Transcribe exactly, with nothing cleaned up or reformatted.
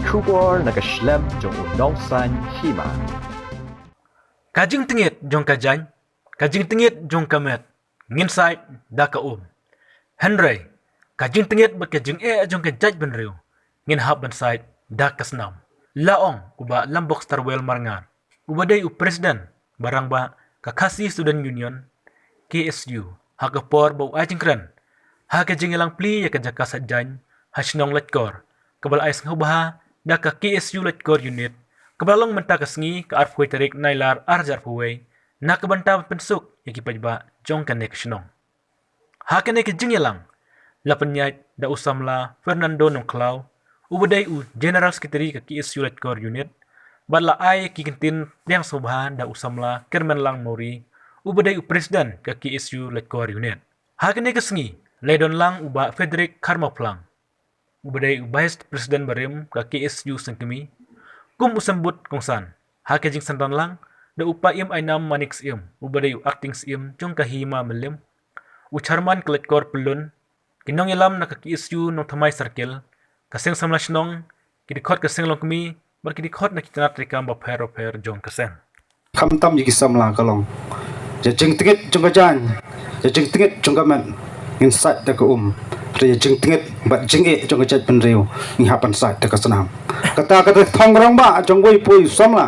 Khubor na ka shlem jong u nongsan hima. Ka jingtngit jong ka jaiñ, ka jingtngit jong ka met, ngin sait da ka um. Hynrei ka jingtngit bad ka jingeh jong ka jaitbynriew, ngin hap ban sait da ka snam, la ong u Bah Lambok Starwell Marngar, uba dei u president ba rangbah ka Khasi Student Union, K S U, ha ka por ba u ai jingkren ha ka jingïalang plie ïa ka jaka sait jaiñ ha shnong Laitkor, kaba la ai sngewbha da ka K S U Laitkor Unit, kaba la long mynta ka sngi, ka arphew tarik Nailar ar hajar arphew, na ka bynta ban pynsuk ïa ki paidbah jong kane ka shnong. Ha kane ka jingïalang la pynïaid da u samla Fernando Nongkhlaw, uba dei u General Secretary ka K S U Laitkor Unit, bad la ai ki kyntien pdiang sngewbha da u samla Kyrmenlang Mawrie, uba dei u president ka K S U Laitkor Unit. Ha kane ka sngi la ïadon lang u Bah Frederick Kharmawphlang, uba dei u Vice President barim ka K S U Sengkmie, kum u symbud kongsan. Ha ka jingsynran lang da u Paiem Ainam Manik Syiem, uba dei u Acting Syiem jong ka Hima Mylliem, u Chairman ka Laitkor Pyllun, ki nongïalam na ka K S U Nongthymmai Circle, ka Seng Samla Shnong, ki dkhot ka Seng Longkmie, bad ki dkhot na ki tnat treikam bapher bapher jong ka seng. Khamtam ïa ki samla ka long, ïa jingtngit jong ka jaiñ, ïa jingtngit jong ka met, ngin sait da ka um. Hynrei ïa jingtngit bad jingeh jong ka jaitbynriew, ngi hap ban sait da ka snam. Kata ka dei thong rangbah jong uwei pa uwei u samla.